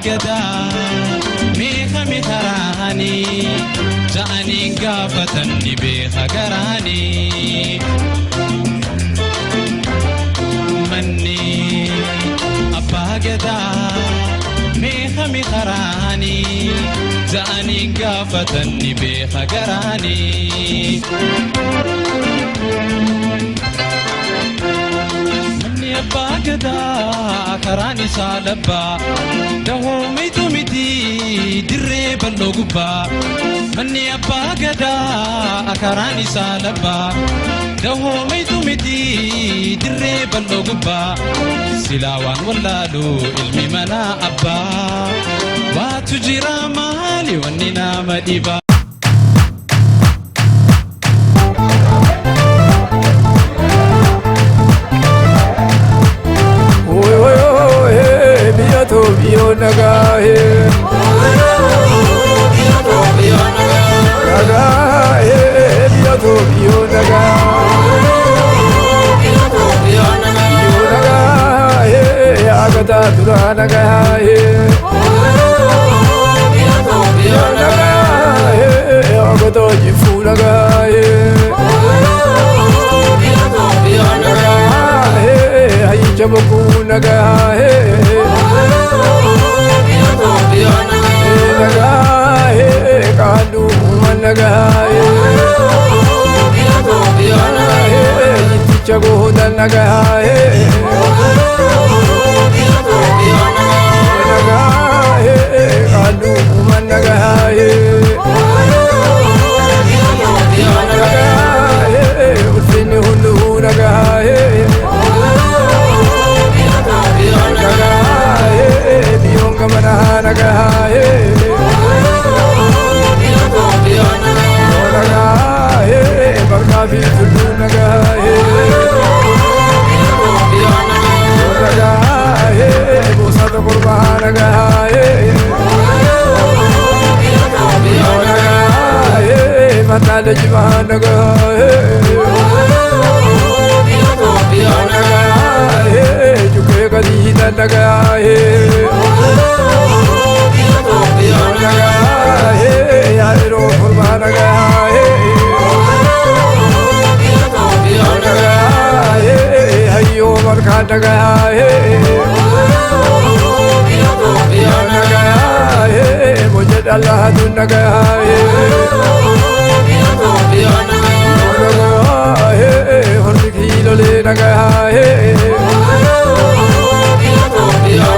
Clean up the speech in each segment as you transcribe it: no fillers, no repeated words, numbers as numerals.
Gadaa meeqame karaanii ja'aniin gaafatan ni beeka garaanii. Manni abbaa gadaa meeqame karaanii ja'aniin gaafatan ni beeka garaanii. Manni abbaa gadaa karaan isaa labbaa dahoomitu miti dirree bal'oo gubbaa. Manni abbaa gadaa karaan isaa labbaa dahoomitu miti dirree bal'oo gubbaa. Silaa waan wallaalu ilmi manaa abbaa waatu jira maali wanni nama dhibaa. Biyya too biyyoo nagaa nagaa biyya too biyyoo nagaa biyyoo nagaa yaagataa duraa nagaa biyyoo nagaa yaagataa jifuu nagaa nagaa hayyicha bokkuu nagaa nagaa qaaduu nagaa jitticha goota nagaa nagaa qaaduu nagaa nagaa ulfinni hunduu nagaa nagaa biyyoon gamanaa nagaa nagaa barqaa fi tulluu nagaa nagaa gosoota korbaa nagaa nagaa fataalee jibaa nagaa nagaa jukkee gadiidha nagaa nagaa yaa'iroo korbaa nagaa nagaa hayyoo barkaa nagaa nagaa boja dhalaatu nagaa nagaa horri kiilolee nagaa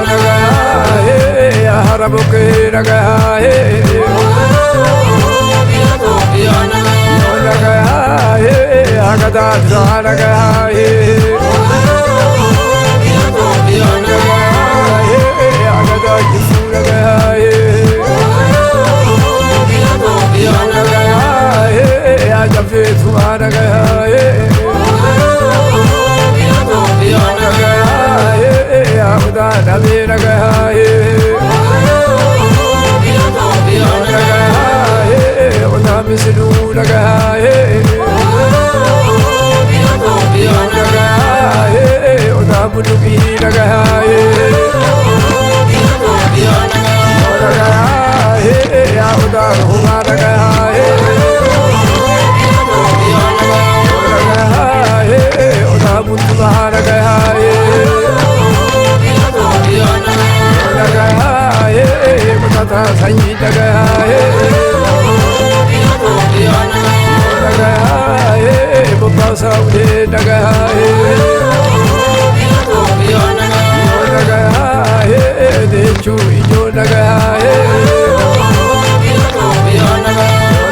nagaa hara bokkee nagaa nagaa hagataa duraa nagaa nagaa hagataa jifuu nagaa nagaa jafeetumaa nagaa nagaa odaa dhabee nagaa nagaa odaa misiluu nagaa nagaa odaa buduqii nagaa nagaa odaa humaa nagaa nagaa odaa buntumaa nagaa nagaa kutataa sanyii nagaa nagaa bobbaasaa ulee nagaa nagaa deechuu ijoo nagaa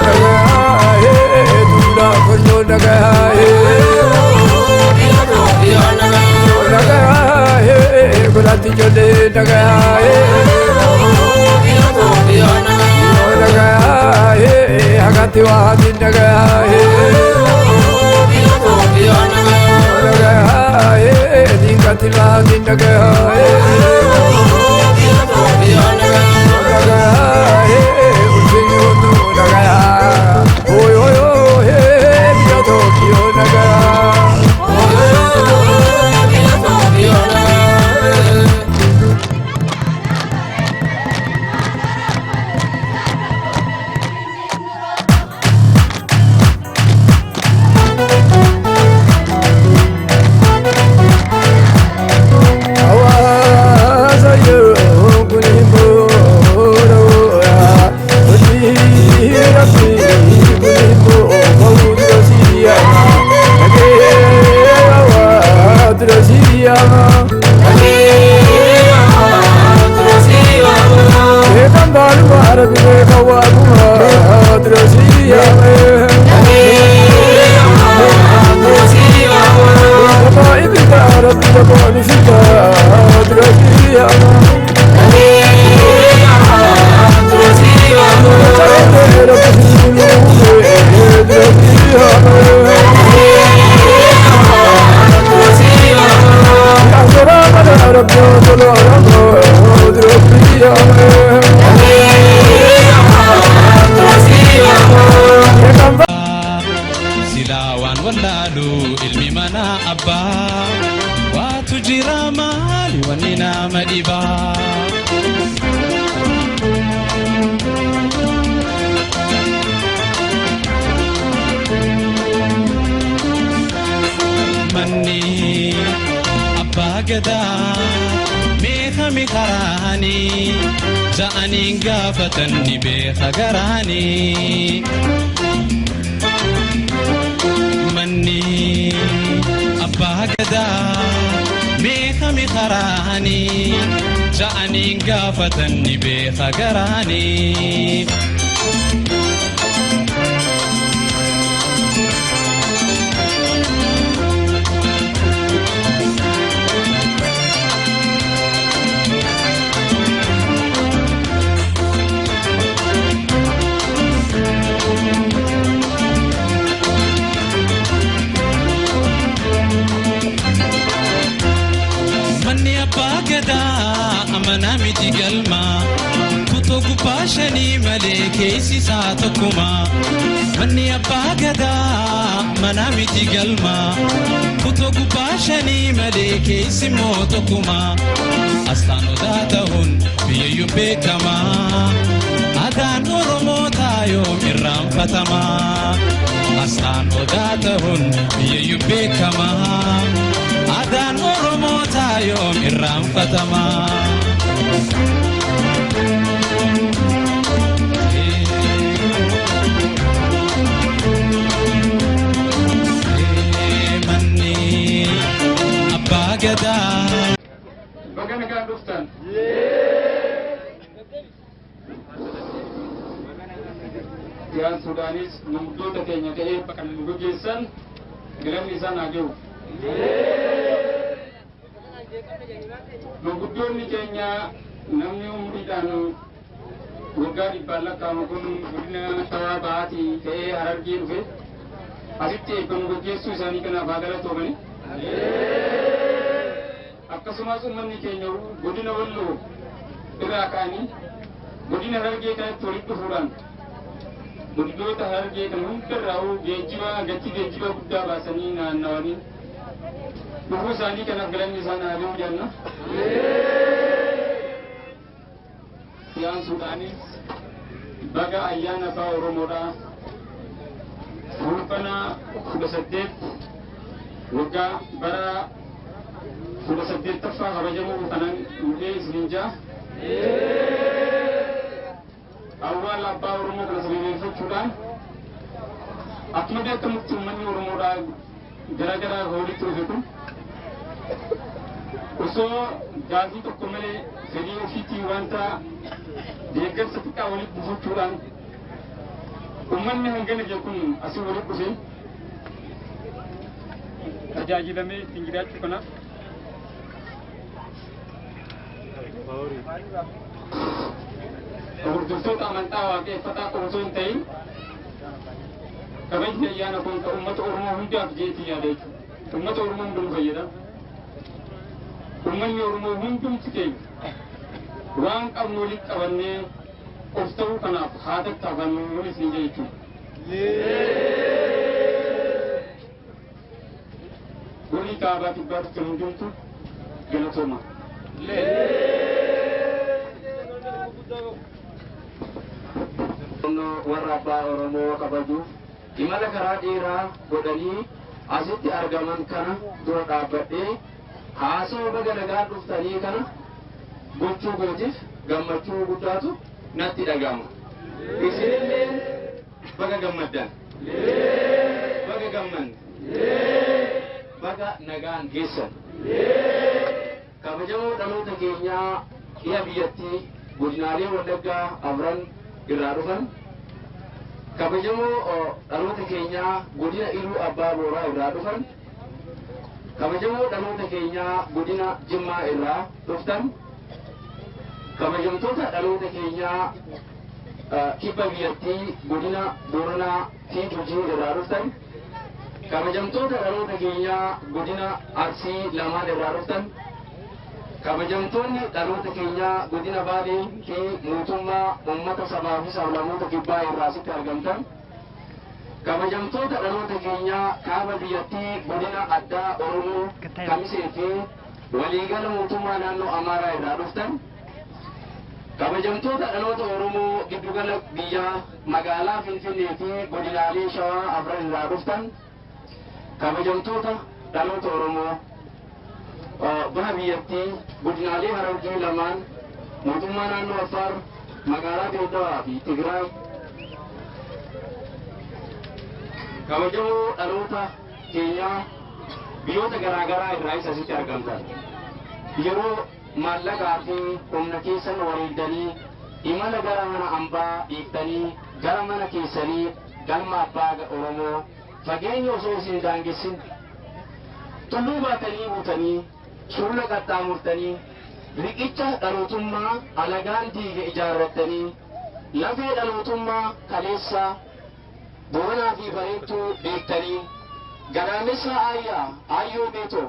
nagaa duudhaa kornyoo nagaa nagaa godhaatti ijoollee nagaa nagaa hagatti waati nagaa nagaa diingatti laati nagaa nagaa ulfinni hunduu nagaa hooy hooy hooy biyya Tookiyo nagaa. Silaa waan wallaalu ilmi mana abbaa waatu jira maali wanni nama dhibaa. Manni abbaa gadaa meeqami karaanii ja'aniin gaafatan ni beeka garaanii. Manni abbaa gadaa meeqami karaanii ja'aniin gaafatan ni beeka garaanii. Manni abbaa gadaa amanaa miti galma kutoo gubbaa shanii malee keessi isaa tokkuma. Manni abbaa gadaa amanaa miti galma kutoo gubbaa shanii malee keessi immoo tokkuma. Asxaan odaa ta'uun biyyayyuu beekama. Aadaan Oromoo taayoom irraanfatama. Asxaan odaa ta'uun biyyayyuu beekama. Aadaan Oromoo taayoom irraanfatama. Manni abbaa gadaa. Baga nagaan dhuftan. Dhiyaan Sudaanis manguddoota keenya ta'ee bakka nu gaggeessan galanni isaan haa gahu. Manguddoonni keenya namni umriidhaan waggaa dhibbaan lakkaa'amu kun godina Shawaa Bahaatii ta'ee Harargee dhufe asitti eebba nu gaggeessuu isaanii kanaaf haa galatoomani. Akkasumas uummanni keenya godina Walloo irraa ka'anii godina Harargee kanatti walitti dhufuudhaan godinoota Harargee kana hundarraa geejjiba gatii geejjiba guddaa baasanii naannawanii dhufuu isaanii kanaaf galanni isaan haa gahu jenna. Dhiyaan Sudaanis baga ayyaana abbaa Oromoodhaa fulbana 18 waggaa bara 18ffaa kabajamuu kanan dhufee isiniin jaa. Awwaala abbaa Oromoo kana sababeeffachuudhaan akkuma beekamutti uummanni Oromoodhaa gara garaa walitti dhufe kun osoo gaafii tokko malee fedhii ofiitiin wanta deeggarsa xiqqaa walitti buufachuudhaan uummanni hangana jiru kun asii walitti dhufe tajaajilamee ittiin jiraachuu kanaaf hordoftoota amantaa waaqeffataa qofa osoo hin ta'in kabajni ayyaana kun kan uummata Oromoo hundaaf jeetii yaada jechuudha. Uummata Oromoo hundinuu fayyada. Uummanni Oromoo hundumti keenya waan qabnu walitti qabannee of ta'uu kanaaf haa tattaafannu isin jechuudha. Warri kaabaa kibbaa dhuftan hundumtu galatooma. Warra abbaa Oromoo kabajuuf imala karaa dheeraa godhanii asitti argaman kana dura dhaabbadhee haasawaa baga nagaan dhuftanii kana gochuu kootiif gammachuu guddaatu natti dhaga'ama. Isinillee baga gammaddan. Baga gammanne. Baga nagaan geessan. Kabajamoo dhaloota keenyaa dhiya biyyattii godinaalee Wallaggaa afran irraa dhufan. Kabajamoo dhaloota keenyaa godina Iluu Abbaa Booraa irraa dhufan. Kabajamoo dhaloota keenyaa godina Jimmaa irraa dhuftan. Kabajamtoota dhaloota keenyaa kibba biyyattii godina Booranaa fi Gujii irraa dhuftan. Kabajamtoota dhaloota keenyaa godina Arsii lamaan irraa dhuftan. Kabajamtoonni dhaloota keenyaa godina Baalee fi mootummaa uummata sabaa fi sablammoota kibbaa irraa asitti argamtan, kabajamtoota dhaloota keenyaa kaaba biyyattii godina addaa Oromoo Kamisee fi waliigala mootummaa naannoo Amaaraa irraa dhuftan, kabajamtoota dhaloota Oromoo giddugala biyyaa magaalaa Finfinnee fi godinaalee Shawaa afran irraa dhuftan, kabajamtoota dhaloota Oromoo baha biyyattii godinaalee Harargee lamaan, mootummaa naannoo Affaar, magaalaa Dirredawaa fi Tigraay, kabajamoo dhaloota keenyaa biyyoota garaa garaa irraa isa asitti argamtan, yeroo maallaqaa fi humna keessan wareegdanii imala gara mana ambaa dhiiftanii gara mana keessanii galma abbaa Oromoo fageenya osoo isin daangessin tulluu baatanii buutanii sulula qaxxaamurtanii riqicha dhalootummaa alagaan diige ijaarrattanii lafee dhalootummaa kaleessaa Booranaa fi Bareentuu beektanii gadaamessa aayyaa aayyoo beetoo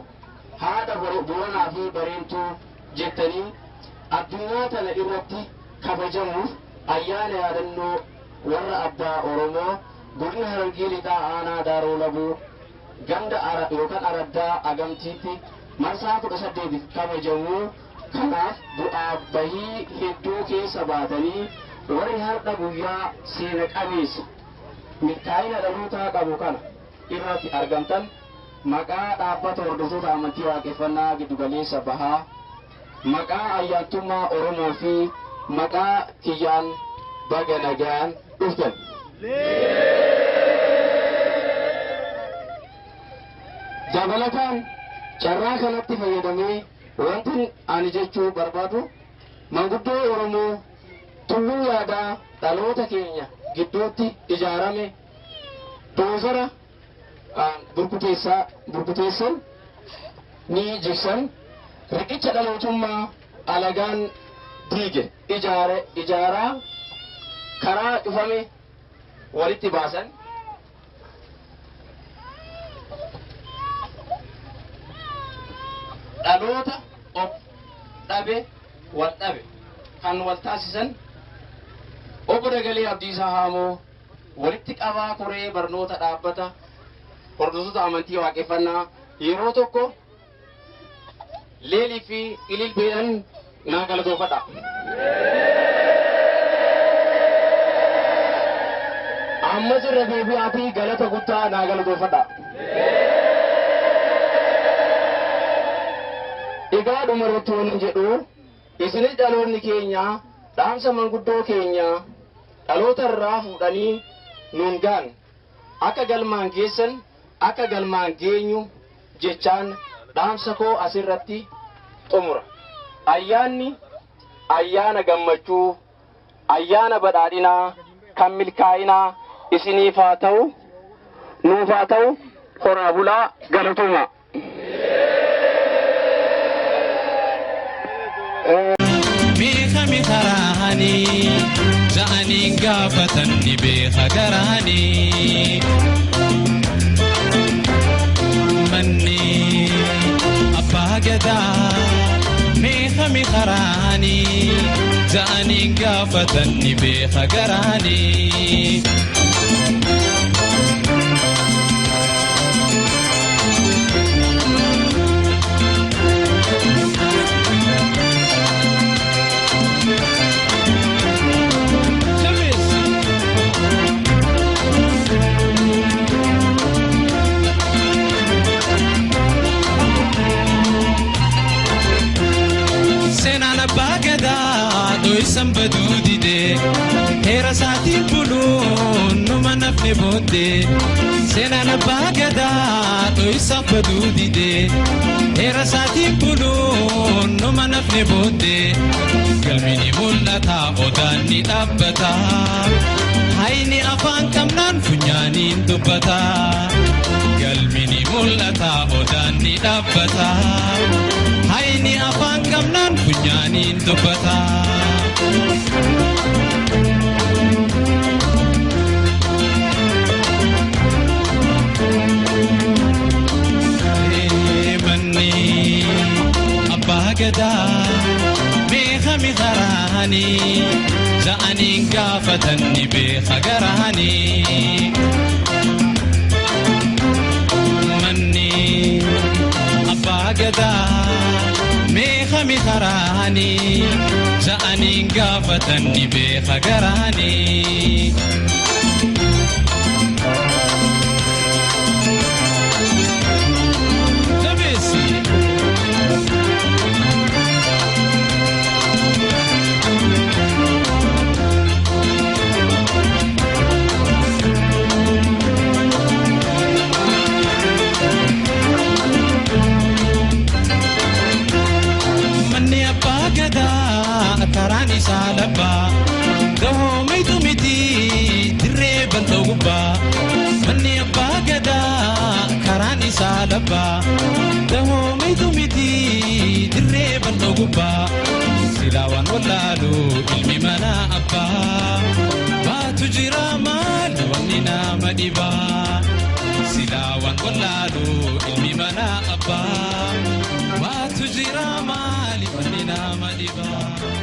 haadha Booranaa fi Bareentuu jettanii addunyaa tana irratti kabajamuuf ayyaana yaadannoo warra abbaa Oromoo godina Harargee Lixaa aanaa Daaroo Labuu ganda yookaan araddaa Agamtiitti marsaa 18f kabajamuu kanaaf bu'aa bahii hedduu keessa baatanii warri har'a guyyaa seena qabeessa milkaa'ina dhalootaa qabu kana irratti argamtan, maqaa dhaabbata hordoftoota amantii waaqeffannaa giddugaleessa bahaa, maqaa ayyaantummaa Oromoo fi maqaa kiyyaan baga nagaan dhuftan. Dabalataan carraa kanatti fayyadamee wanti ani jechuu barbaadu, manguddoo Oromoo tulluu yaadaa dhaloota keenya gidduutti ijaarame doozara burkuteessan ni jigsan, riqicha dhalootummaa alagaan diige ijaare ijaaraa karaa cufame walitti baasan, dhaloota of dhabe wal dhabe kan wal taasisan obbo Dagalee Abdiisaa Haamoo, walitti qabaa koree barnoota dhaabbata hordoftoota amantii waaqeffannaa, yeroo tokko leelii fi ililbeedhaan naa galatoofadha. Ammas irra deebi'aatii galata guddaa naa galatoofadha. Egaa dhuma irratti waan jedhu, isinis dhaloonni keenya dhaamsa manguddoo keenya dhaloota irraa fuudhanii nuun gaan akka galmaan geessan, akka galmaan geenyu jechaan dhaamsa koo asirratti xumura. Ayyaanni ayyaana gammachuu, ayyaana badhaadhinaa, kan milkaa'inaa isiniif haa ta'u, nuuf haa ta'u. Horaa bulaa, galatooma. Beekame karaanii ja'aniin gaafatan ni beeka garaanii. Manni abbaa gadaa meeqame karaanii ja'aniin gaafatan ni beeka garaanii. Service. Seenaan abbaa gadaa dho'isan baduu didee heera isaatiin buluun numa nafne booddee. Seenaan abbaa gadaa dho'isan baduu didee heera isaatiin buluun numa nafne booddee. Galmi ni mul'ata, odaan ni dhaabbata, hayni afaan qabnaan funyaaniin dubbata. Galmi ni mul'ata, odaan ni dhaabbata, hayni afaan qabnaan funyaaniin dubbata. Manni abbaa gadaa karaanii ja'aniin gaafatan ni beeka garaanii. Manni abbaa gadaa meeqami karaanii ja'aniin gaafatan ni beeka garaanii. Jabeessi. Manni abbaa gadaa karaan isaa labbaa gahoomitu miti dirree bal'oo gubbaa. Manni abbaa gadaa karaan isaa labbaa gahoomitu miti dirree bal'oo gubbaa. Silaa waan wallaalu ilmi mana abbaa baatu jira maali wanni nama dhibaa. Silaa waan wallaalu ilmi mana abbaa waatu jira maali wanni nama dhibaa.